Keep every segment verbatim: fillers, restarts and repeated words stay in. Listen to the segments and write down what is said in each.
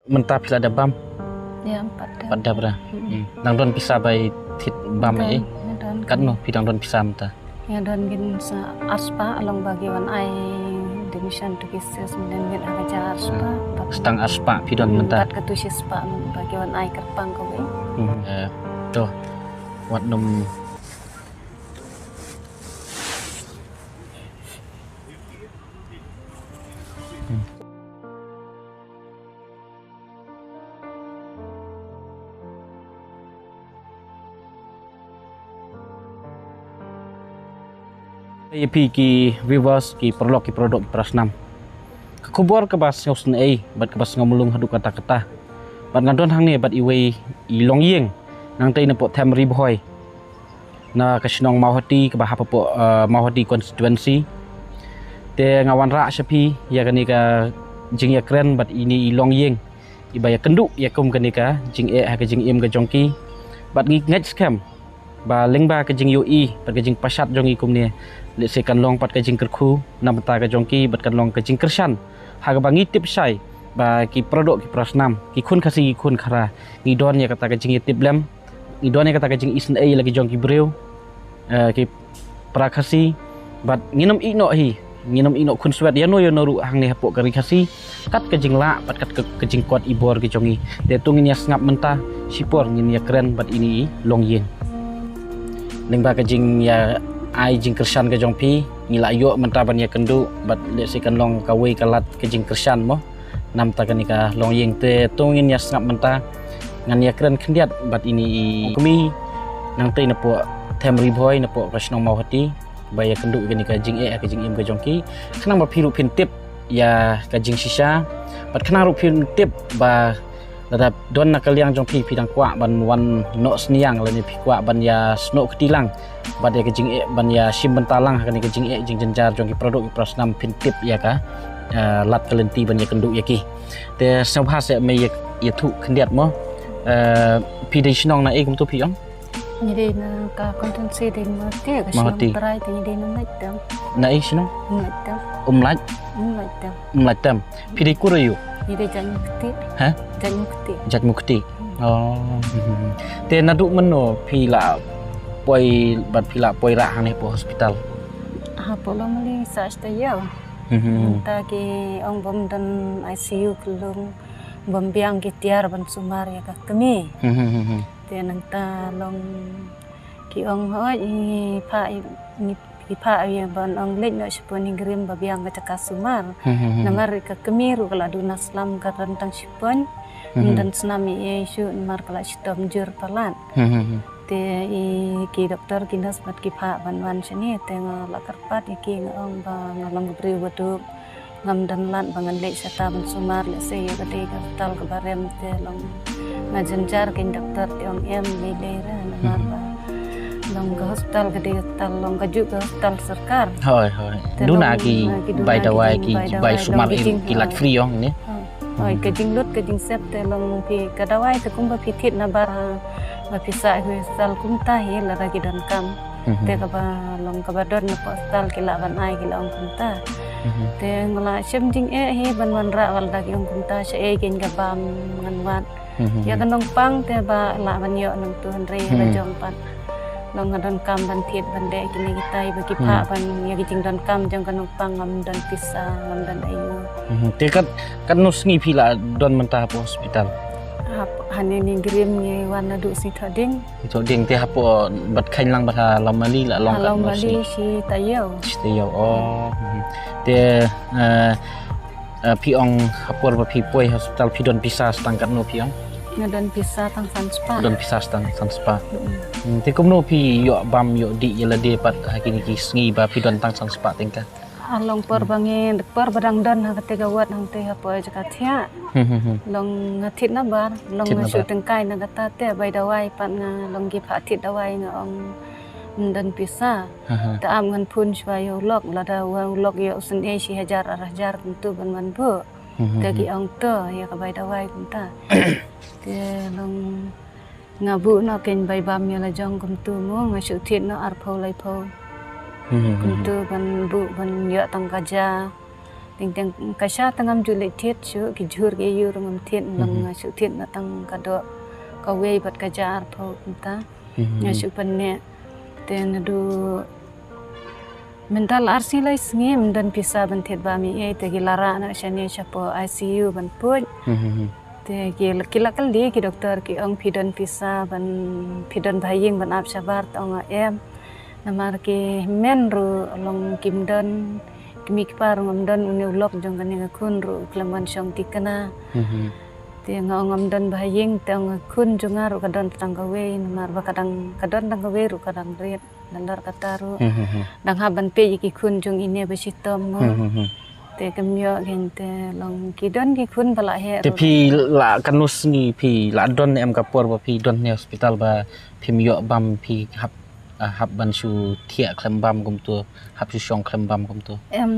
Mynta phi la dep bam? Ïa, em pat dep. Pat dep re. Hmm. Nang don pisa ba thied bam eh? Nga don. Katno phi dang don pisa mynta? Nga don kin sa ar spah long ba ki wan ai donation to ki sis mynnin ngi ar hajar ar spah. Hmm. Pat tang ar spah phi don mynta? Pat katu shi spah long ba ki wan ai kyrpang kawei. Hmm. Eh, to. Wat nym. Hmm. Ïa phi ki viewers, ki paralok, ki paradok, ki parasnam. Ka khubor kaba sngewsynei bad kaba sngewmlung haduh katta katta. Bad nga don hangne bad iwei i longïing nangtei na pdeng Themri Bhoi, na ka shnong Mawhati kaba hap hapoh, eh, Mawhati constituency. Te nga wanrah sha phi ïa kane ka jingïakren bad ine i longïing iba ïakynduh ïa kum kane ka jingeh ha ka jingim ka jong ki. Bad ngi ngeit skhem ba lyngba ka jingïohi bad ka jingpashat jong ngi kumne, lehse kan long pat ka jingkyrkhu na bynta ka jong ki bad kan long ka jingkyrshan ha kaba ngi tip shai ba ki paradok, ki parasnam, ki khun Khasi, ki khun Khara, ngi don ïa kata ka jingïatiplem, ngi don ïa kata ka jingisynei la ki jong ki briew, eh, ki para Khasi. Bad ngin ym ïehnoh hi, ngin ym ïehnoh khunswet ïano ïano ruh hangne hapoh ka ri Khasi. Kat ka jinglah bad kat ka, ka jingkot i bor ki jong ngi. Te to ngin ïa sngap mynta, shipor ngin ïakren bad ine i longïing. Lyngba ka jingïa ai jingkyrshan ka jong phi, ngi la ïoh mynta ban ïakynduh bad lehse kan long kawei ka lad ka jingkyrshan mo. Namta kane ka longïing, te to ngin ïa sngap mynta. Ngan ïakren khyndiat bad ine i kmie nangtei na pdeng Themri Bhoi na pdeng ka shnong Mawhati ba ïakynduh ïa kane ka jingeh ha ka jingim ka jong ki. Khnang ba phi ruh phin tip ïa ka jingshisha bad khnang ruh phin tip ba lada don na ka liang jong phi, phi dang kwah ban wan noh synñiang lane phi kwah ban ïa snoh kti lang bad ïa ka jingeh, ban ïa shim bynta lang ha kane ka jingeh jingjynjar jong ki paradok, ki parasnam, phin tip ïa ka, eh, lad ka lynti ban ïakynduh ïa ki. Te sngewbha seh mei ïa, ïathuh khyndiat mo. Eh, phi dei shnong na ei kumto phi ong? Ngi dei na ka constituency dei Mawhati, ka shnong Mawhati. Trai te ngi dei na Umlaitem. Na ei shnong? Umlaitem. Umlait? Umlaitem. Umlaitem. Phi dei kur aïu? Ngi dei Jaitmawkhtieh. Ha? Jaitmawkhtieh. Jaitmawkhtieh. Oh. Hmm. Te naduh mynno phi la poi bad phi la poi rah hangne hapoh hospital? Hapoh Lawmali sah shi taïew. Hmm. Mynta ki ong bym don I C U khlung, bym biang ki tiar ban sumar ïa ka kmie. Hmm. Te nangta long ki ong hooid ngi phah, ngi, ngi phah ïa ban ong leit noh shiphew ngi ngim ba biang ka jaka sumar. Hmm. Namar ka kmie ruh ka la duh na slem, ka don tang shiphew. Hmm. Ym don snam ei ei shuh namar ka la shitom jur palat. Hmm. Te i ki doktor ki nurse bad ki phah ban wan shane, te nga la kyrpad ïa ki, nga ong ba nga long ka briew ba duk, ngam don lad ba ngan leit shata ban sumar, lehse ïa ka dei ka hospital kaba rem. Te long nga jynjar, ki doktor te ong em, lei lei re namar ba long ka hospital ka dei ka hospital, long kajuh ka hospital sorkar. Hooid, hooid. Te duna long, ki, eh, ki duna bai dawai, ki bai sumar, ki lad free ong ne. Hooid, ka jinglut ka jingsep te long phi, ka dawai te kumba phi thied nabar, ha ba phi sah ha hospital kumta hi lada ki donkam. Hmm. Te kaba long kaba don na hospital ki lah ban ai, ki la ong kumta. Hmm. Te nga la shem jingeh hi ban wanrah wat lada ki ong kumta, shaei kein kaba ngan wad. Hmm. Ïa ka nongpang te ba lah ban ïoh nangtu, hynrei la jong pat long nga donkam ban thied ban leh kine kitai ba ki phah ban ïa ki jingdonkam jong ka nongpang, ngam don pisa, ngam don aïu. Hmm. Te kat, katno sngi phi la don mynta hapoh hospital? Hap, hangne Nongrim ngi wan naduh sngi Thohdieng. Thohdieng, te hapoh Batkhiew lang bad ha Lawmali la long katno sngi? Ha Lawmali shi taïew. Shi taïew. Oh. Hmm. Te, eh, eh, phi ong ha por ba phi poi hospital phi don pisa tang katno phi ong? Nga don pisa tang san spah. Don pisa tang san spah. Hmm. Hmm, te kumno phi ïoh bam ïoh dih ïa lade pat ha kine ki sngi ba phi don tang san spah tyngka? Ah, long por ba ngi, por ba dang don ha kata ka ward hangta hapoh jaka thiah. Hmm, hmm, hmm. Long nga thied nabar, long nga shu tyngkai na kata te bai dawai pat nga, long ki phah thied dawai, nga ong ym don pisa. Hmm, hmm. Te ap ngan phone shuwa ïa u lok, lada u lok ïoh u sngewsih hajar ar hajar kumtu ban wan buh. Hmm, hmm, hmm. Te ki ong to ïa ka bai dawai kumta. Te long nga buh noh kein bai bam ïa la jong kumtu mo, nga shu thied noh arphew laiphew. Hmm, hmm, hmm. Kumtu ban buh ban ïoh tang ka ja. Teng teng ka sha te ngam ju leit thied shuh, ki jhur ki ïew ruh ngam thied, long nga shu thied na tang ka doh kawei bad ka ja arphew kumta. Nga shu pyneh. Te naduh mynta la ar sngi lai sngi ym don pisa ban thied bam ei ei, te ki la rah noh shane shapoh I C U ban put. Te ki la, ki la kylli ki doktor ki ong phi don pisa ban, phi don ba ha ïing ban ap shabar, te ong em. Namar ki hynmen ruh long kim don, ki mei ki pa ruh ngam don, une u lok jong kane ka khun ruh khlem wan shong thikna. Te nga ong ngam don ba ha ïing, te ong ka khun jong nga ruh ka don tang kawei, namar ba ka dang, ka don tang kawei ruh ka dang rit. Namar kata ruh dang hap ban peit ïa ki khun jong ine ba shitom mo. Te kam ïoh kein, te long ki don ki khun ba la heh ruh. Te phi la katno sngi phi la don em ka por ba phi don ne hospital ba phim ïoh bam, phi hap, ah, hap ban shu thiah khlem bam kumto, hap shu shong khlem bam kumto? Em,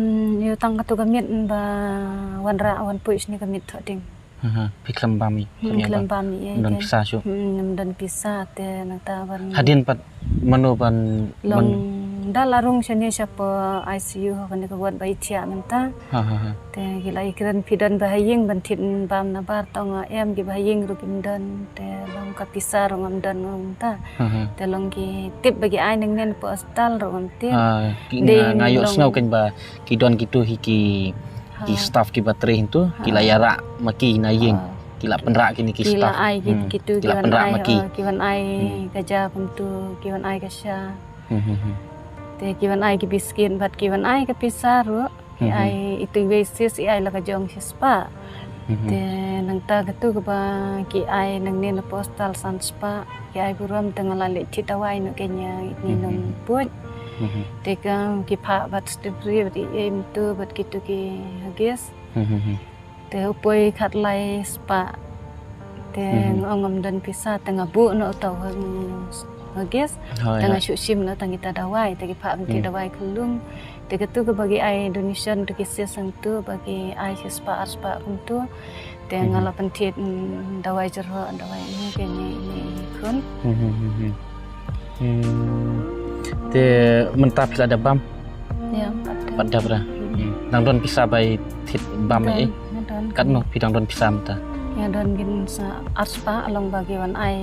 ïoh tang katu ka miet ba wanrah wan poi shane ka miet thoh ding. Phi khlem bam ei, khlem ïoh bam ei, don pisa shuh. Don pisa te nangta ban. Hadien pat mano ban long da la rung shane shapoh I C U ha kane ka ward ba i thiah mynta. Te ki la ïakren phi don ba ha ïing ban thied bam nabar, te ong em ki ba ha ïing ruh kim don, te long ka pisa ruh ngam don mynta. Te long ki tip ba ki ai nangne napoh hospital ruh ngam tip. Nga ïohsngew kein ba ki don kitu hi ki ki staff kiba trei hangtu ki la ïarah ma ki na ïing, ki la pynrah kine ki staff. Ki la ai kitu, ki la pynrah ma ki, ki wan ai ka ja kumtu, ki wan ai ka sha. Te ki wan ai ki biskit bad ki wan ai ka pisa ruh. Ki ai itu iwei shispah, i ai la ka jong shispah. Te nangta katu kaba ki ai nangne napoh hospital san spah, ki ai burom, te nga la leit thied dawai noh kein ïa ini nongput. Te kam ki phah bad strawberry bad ei ei mynta bad kitu ki Huggies. Te u poi khatlai spah. Te nga ong ngam don pisa, te nga buh noh uta u Huggies. Te nga shu shim noh tang kita dawai, te ki phah ban thied dawai khyllung. Te katu kaba ki ai donation to ki sis hangtu ba ki ai shispah arspah kumtu. Te nga la pynthied dawai jyrhoh, dawai ini kein ïa ini i khun. Te mynta phi la dep bam? Ïa, pat dep. Pat dep ra. Dang don pisa ba i thied bam ei ei? Katno phi dang don pisa mynta? Ïa, don kin sa arspah, long ba ki wan ai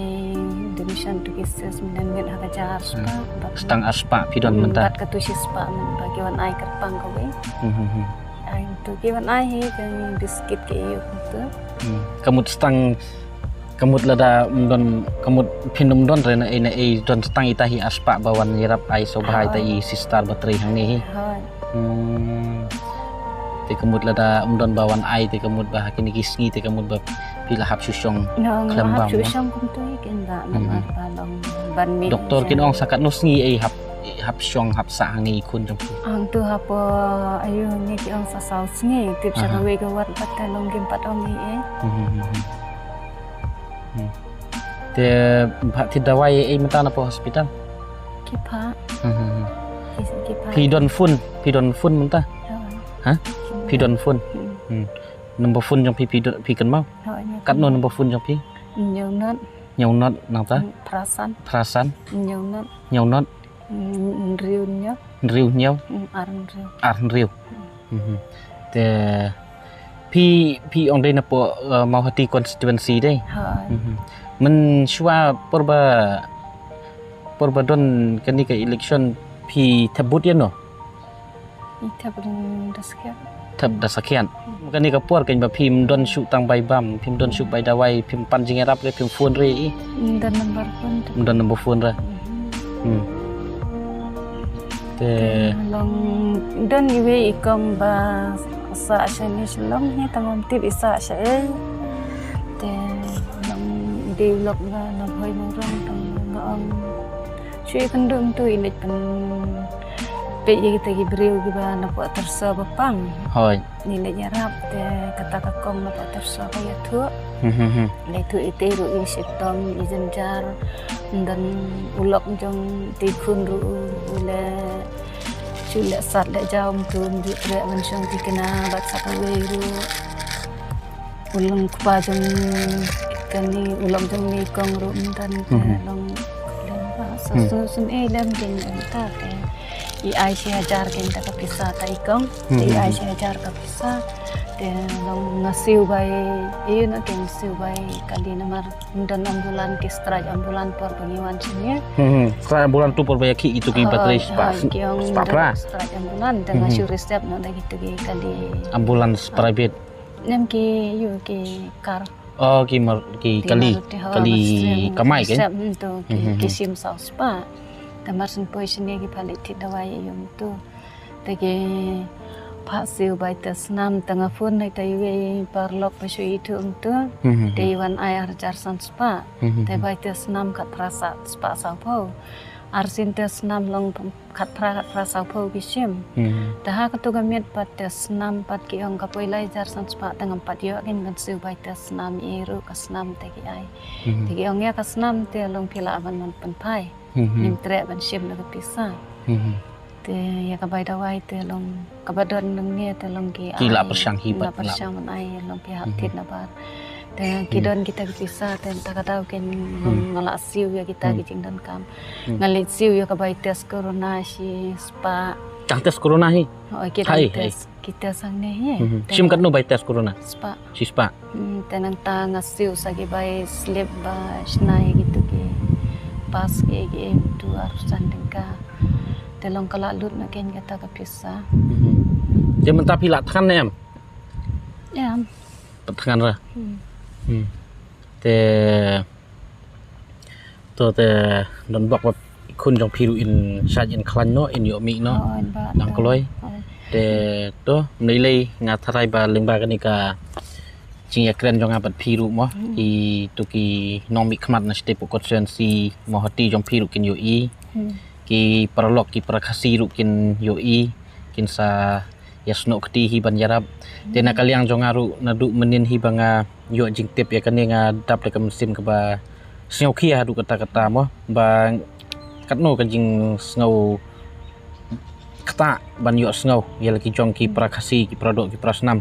donation to ki sis mynta ngin ha ka ja arspah. Sa tang arspah phi don mynta. Bad katu shispah mynta ba ki wan ai kyrpang kawei. Ai tu ki wan ai hi ka biskit ka ïew tu. Ka mut sa tang, ka mut lada ym don, ka mut phin ym don re na ei na ei, don sa tang ita hi arspah ba wan ïarap ai sngewbha ita i sister ba trei hangne hi. Hooid. Te ka mut lada ym don ba wan ai, te ka mut ba ha kine ki sngi te ka mut ba phi la hap shu shong khlem bam. Hap shu shong kumtu hi kein ba namar ba long ban mih. Doktor kin ong sa katno sngi ei hap, hap shong hap sah hangne i khun jong phi? Hangtu hapoh I C U hangne ki ong sa saw sngi, tip sha kawei ka ward pat te long kim pat ong ei ei. Te phah thied dawai ei ei mynta napoh hospital? Ki phah. Ki phah. Phi don phone, phi don phone mynta? Ha? Phi don phone. Number phone jong phi, phi don, phi kynmaw? Katno number phone jong phi? Hynñiew not. Hynñiew not nangta? Phra san. Phra san. Hynñiew not. Hynñiew not. Hynriew hynñiew. Hynriew hynñiew. Ar hynriew. Ar hynriew. Te phi, phi ong dei napoh Mawhati constituency dei? Hooid. Mynshuwa por ba, por ba don kane ka election phi thep vote ïa no? Thep da sakhiat. Thep da sakhiat. Kane ka por kein ba phim don shuh tang bai bam, phim don shuh bai dawai, phim pan jingïarap re, phim phone re i? Ym don number phone. Ym don number phone re. Te long don iwei i kong ba sah shane Shillong hi, tang ym tip i sah shaei. Te long dei u lok ba na Bhoi Mawrong, tang nga ong shu ïakynduh mynta i leit pynpeit ïa kita ki briew kiba napoh Tyrso ba pang. Hooid. I leit ïarap te kata ka kong napoh Tyrso ka ïathuh. Leit thuh ite ruh i shitom i jynjar. Ym don u lok jong ite i khun ruh u leh shu leh sat leh jaw, ym tu ym ju treh ban shong thikna bad sa kawei ruh u long kpa jong kane u lok jong i kong ruh ym don te long lem ba sa sngewsynei lem jong i ta te. Ki ai shi hajar kein ta ka pisa ta i kong. Te i ai shi hajar ka pisa. Te long nga siew bai, ïa na kein siew bai kali namar don ambulan ki strike ambulan por ba ngi wan sini. Hmm. Strike ambulan tu por ba ïa ki itu ki baterai spah. Ki ong spah pra. Strike ambulan te nga shu reserve na da kitu ki kali. Ambulance private. Nem ki ïu ki kar. Oh, ki mar, ki kali, kali kamai kein. Reserve tu ki, ki shim saw spah. Te mar sien poi sini ki pali tit dawai ïa tu. Te ki pha siew bai te snam te nga phone na te ïa paralok pa shu itu tu. Te ïa wan ai ar hajar san spah. Te bai te snam khat phra sa spah saw phew. Ar sien te snam long khat phra khat phra saw phew ki shim. Te ha katu ka miet pat te snam pat ki ong ka poi lai hajar san spah te ngam pat ïoh kein ban siew bai te snam i ruh ka snam te ki ai. Te ki ong ïa ka snam te long phi lah ban man pynphai. Nim treh ban shim na ka pisa. Te ïa ka bai dawai te long kaba don nang ne te long ki ai. Ki la pyrshang hi pat la pyrshang man ai long ki hap tit na bar. Te ki don kita ki pisa te ta ka daw kein nga la siew ïa kita ki jingdonkam. Nga la siew ïa ka bai test corona shi spah. Tang test corona hi. Oh, ki tang test. Kita sang ne hi. Shim katno bai test corona? Spah. Shi spah. Hmm, te nangta nga siew sa ki bai slip ba shna ïa kitu ki pass ki ki em tu ar san tyngka. Te long ka la lut na kein kata ka pisa. Te mynta phi la thngan ne em? Em. Pat thngan ra. Hmm. Te to te don bok wat khun jong phi ruh in shait in khlaiñ noh in ïoh mih noh. Nang kloi. Te to mlei lei nga tharai ba lyngba kane ka jingïakren jong nga bad phi ruh mo. Ki tu ki nongmihkhmat na state constituency Mawhati jong phi ruh kin ïohi. Ki paralok ki para Khasi ruh kin ïohi. Kin sa ïa snoh kti hi ban ïarap. Te na ka liang jong nga ruh naduh mynnin hi ba nga ïoh jingtip ïa kane nga dap da ka mynsiem kaba sngewkhia haduh katta katta mo ba katno ka jingsngew ktah ban ïoh sngew ïa la ki jong ki para Khasi ki para doh ki para snam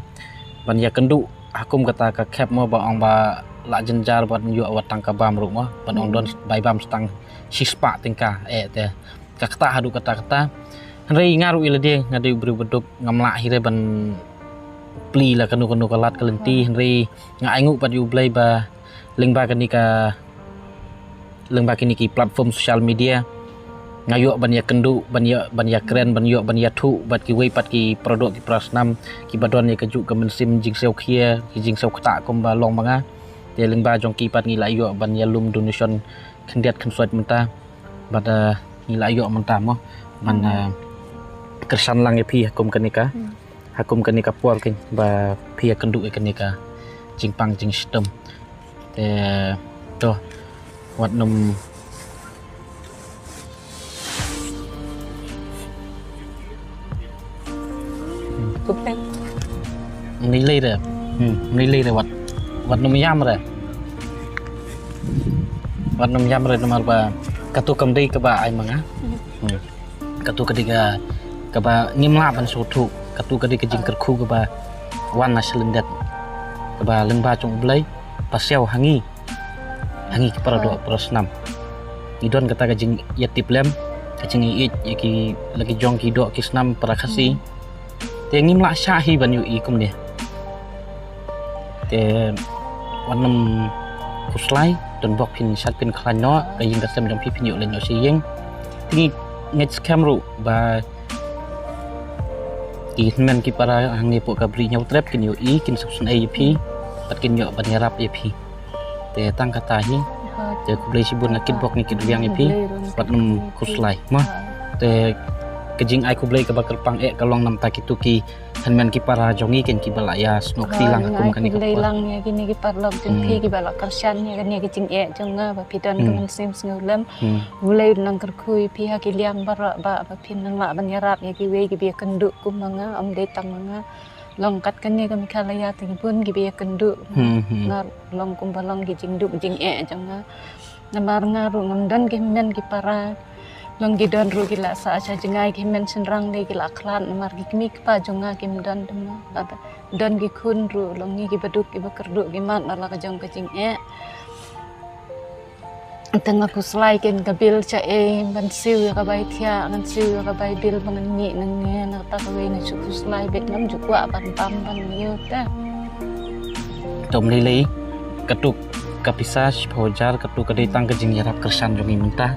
ban ïa kynduh ha kum kata ka khep mo ba ong ba la jynjar ban ïoh wat tang ka bam ruh mo ban ong don bai bam stang shi spah tyngka eh te ka ktah haduh katta katta. Hynrei nga ruh ïa lade nga dei u briew ba duk ngam lah hi re ban plie la kano kano ka lad ka lynti hynrei nga ai nguh pat ïa U Blei ba lyngba kane ka lyngba kine ki platform social media nga ïoh ban ïa kynduh ban ïa ban ïa kren ban ïoh ban ïa thuh bad kiwei pat ki para doh ki para snam kiba don ïa ka juh ka mynsiem jingsiew khia ki jingsiew ktah kumba long ma nga. Te lyngba jong ki pat ngi la ïoh ban ïa lum donation khyndiat khynsuat mynta. Bad ngi la ïoh mynta mo ban kyrshan lang ïa phi ha kum kane ka ha kum kane ka por kein ba phi ïa kynduh ïa kane ka jingpang jingshitom. Te to wat nym Kupleng. Mni lei re. Mni lei re wat wat nym ïam re. Wat nym ïam re namar ba katu kam dei kaba ai ma nga. Katu ka dei ka kaba ngim lah ban sngewthuh katu ka dei ka jingkyrkhu kaba wan na shlyndet kaba lyngba jong U Blei ba siaw ha ngi ha ngi ki para doh para snam. Ngi don kata ka jingïatiplem ka jingïeit ïa ki la ki jong ki doh ki snam para Khasi. Te ngim lah shah hi ban ïohi kumne. Te wat nym khuslai don bok phin shat phin khlaiñ noh ka ïing ka sem jong phi phin ïoh leh noh sha ïing. Te ngi ngeit skhem ruh ba ki hynmen ki para hangne poh ka Bri Hynñiewtrep kin ïohi kin sngewsynei ïa phi bad kin ïoh ban ïarap ïa phi. Te tang kata hi. Te khublei shibun nga kit bok ngi kit biang ïa phi. Wat nym khuslai ma. Te ka jingai khublei kaba kyrpang eh ka long namta kitu ki hynmen ki para jong ngi kin kiba la ïa snoh kti lang kum kane ka por. Khublei lang ïa kine ki paralok jong phi kiba la kyrshan ïa kane ka jingeh jong nga ba phi don ka mynsiem sngewlem. Khublei lang kyrkhu ïa phi ha ki liang baroh ba ba phin nang lah ban ïarap ïa kiwei kiba ïakynduh kum ma nga, ym dei tang ma nga. Long kat kane ka Meghalaya te ki bun kiba ïakynduh. Nga long kumba long ki jingduk jingeh jong nga. Namar nga ruh ngam don ki hynmen ki para. Long ki don ruh ki la sah sha jngai ki hynmen shynrang dei ki la khlad namar ki kmie ki kpa jong nga kim don te ma. Don ki khun ruh long ngi kiba duk kiba kyrduh ki mad na la ka jong ka jingeh. Te nga khuslai ken ka bill cha e ban siew ïa ka bai thiah, ngan siew ïa ka bai bill ba ngan mih nangne, na kata kawei nga shu khuslai beit, ngam ju kwah ban bam ban ïoh te. Tom lei lei, katu ka pisa shiphew hajar, katu ka dei tang ka jingïarap kyrshan jong ngi mynta.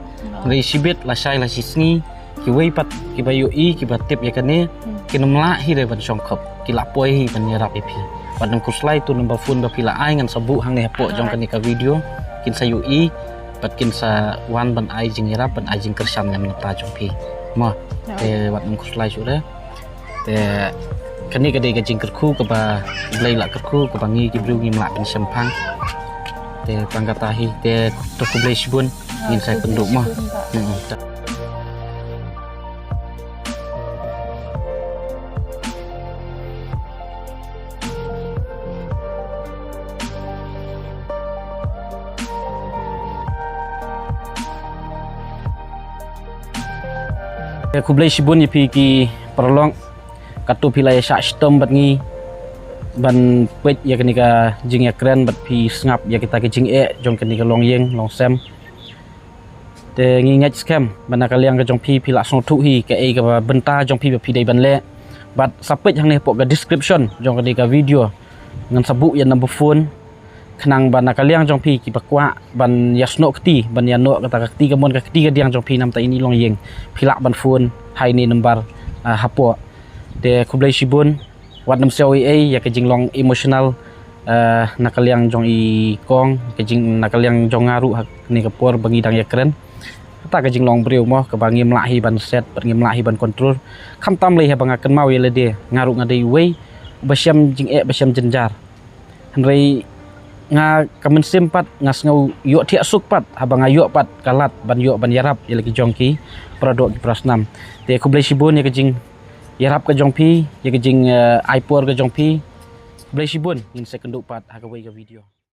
Hynrei shibit lashai lashisngi, kiwei pat kiba ïohi, kiba tip ïa kane, kin ym lah hi re ban shongkop, ki la poi hi ban ïarap ïa phi. Bad ngan khuslai tu number phone ba phi la ai, ngan sa buh hangne hapoh jong kane ka video, kin sa ïohi, bad kin sa wan ban ai jingïarap, ban ai jingkyrshan ïa mynta jong phi. Mo, te wat ngan khuslai shuh re. Te kane ka dei ka jingkyrkhu kaba Blei la kyrkhu, kaba ngi ki briew ngim lah ban shemphang. Te tang kata hi, te to khublei shibun, ngin sa kynduh mo. Hmm. Khublei shibun ïa phi ki paralok. Katu phi la ïa shah shitom bad ngi ban peit ïa kane ka jingïakren bad phi sngap ïa kita ki jingeh jong kane ka longïing longsem. Te ngi ngeit skhem ba na ka liang ka jong phi, phi la sngewthuh hi kaei kaba bynta jong phi ba phi dei ban leh. Bad sa peit hangne hapoh ka description jong kane ka video, ngan sa buh ïa number phone. Khnang ba na ka liang jong phi kiba kwah ban ïasnoh kti, ban ïanoh kata ka kti kamon ka kti kadiang jong phi namar ine i longïing, phi lah ban phone ha ine i number, ah, hapoh. Te khublei shibun, wat nym siew ei ei ïa ka jinglong emotional, ah, na ka liang jong i kong, ka jing, na ka liang jong nga ruh ha kane ka por ba ngi dang ïakren. Kata ka jinglong briew mo, kaba ngim lah hi ban set, bad ngim lah hi ban control. Khamtam lei haba nga kynmaw ïa lade, nga ruh nga dei uwei uba shem jingeh, ba shem jynjar. Hynrei nga ka mynsiem pat nga sngew ïohthiah suk pat haba nga ïoh pat ka lad ban ïoh ban ïarap ïa la ki jong ki paradoh ki parasnam. Te khublei shibun ïa ka jingïarap ka jong phi, ïa ka jing, eh, ai por ka jong phi. Khublei shibun, ngin sa kynduh pat ha kawei ka video.